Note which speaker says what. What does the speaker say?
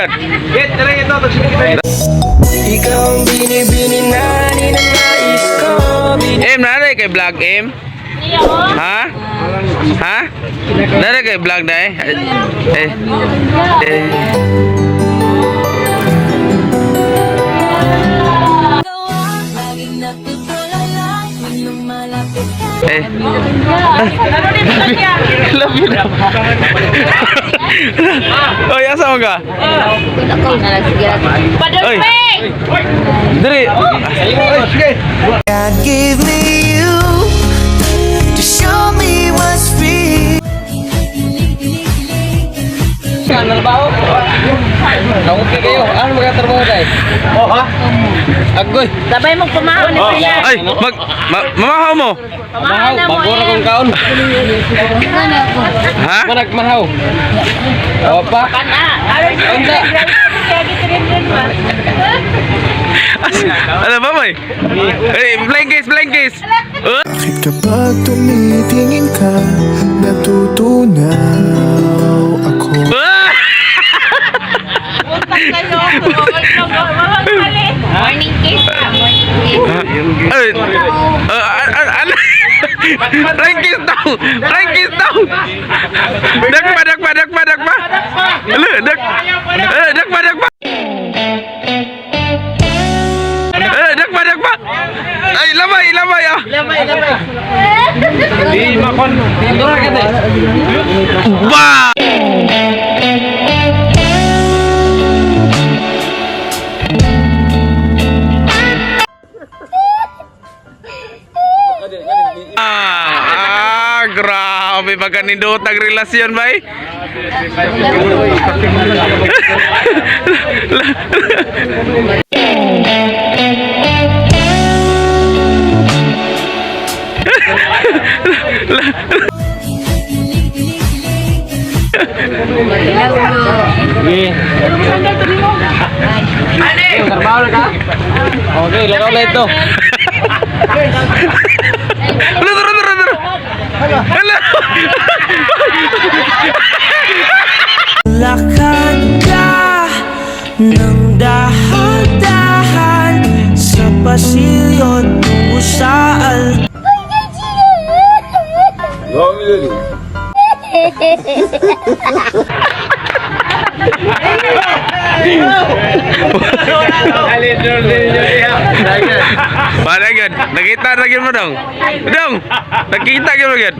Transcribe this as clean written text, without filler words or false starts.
Speaker 1: gyud.
Speaker 2: Get, tara ito.
Speaker 3: Ikaw ang binibini na ninanais ko.
Speaker 1: M, nare kay vlog M. Ha? Ha? Nare kay vlog na eh. Eh. Eh. Eh. Love you daw. Oy, asa mo ka? Oy. Diri.
Speaker 3: God gave me you to show me what's real.
Speaker 2: Okay kayo. Ano magkatrabaho tayo? Oh, ha? Agoy.
Speaker 4: Sabay mong pamahaw ni Kuya.
Speaker 1: Ay, mag ma, mamahaw mo.
Speaker 4: Pamahaw na mo
Speaker 2: Bago na
Speaker 4: eh.
Speaker 2: kong kaon.
Speaker 1: Ha?
Speaker 2: Managmahaw. Opa.
Speaker 4: Kana.
Speaker 2: Unsa?
Speaker 1: Ano ba, may? Hey, flying kiss, flying kiss. Oh.
Speaker 5: Bakit kapag tumitingin ka, natutunaw ako?
Speaker 1: Ah!
Speaker 4: Morning kiss ah. Morning kiss.
Speaker 1: Ay, ano? Flying kiss daw! Flying kiss daw! Dakpa, dakpa, dakpa, dakpa! Ano, dak, eh, dakpa, dakpa! Eh, dakpa, dakpa! Ay, lamay, lamay, ah!
Speaker 2: Di makon. Dora ka tayo.
Speaker 1: Ba! Ah, ah, grabe pagka nindot ang relasyon bay.
Speaker 2: Sige. Trabaho na ka? Okay, lakaw na ito.
Speaker 1: Hala, tara, tara, tara. Hala.
Speaker 3: Lakad ka ng dahan-dahan sa pasilyo tungo sa altar.
Speaker 1: Para gyud, nakita na gyud mo dong. Dong, nakita gyud mo gyud.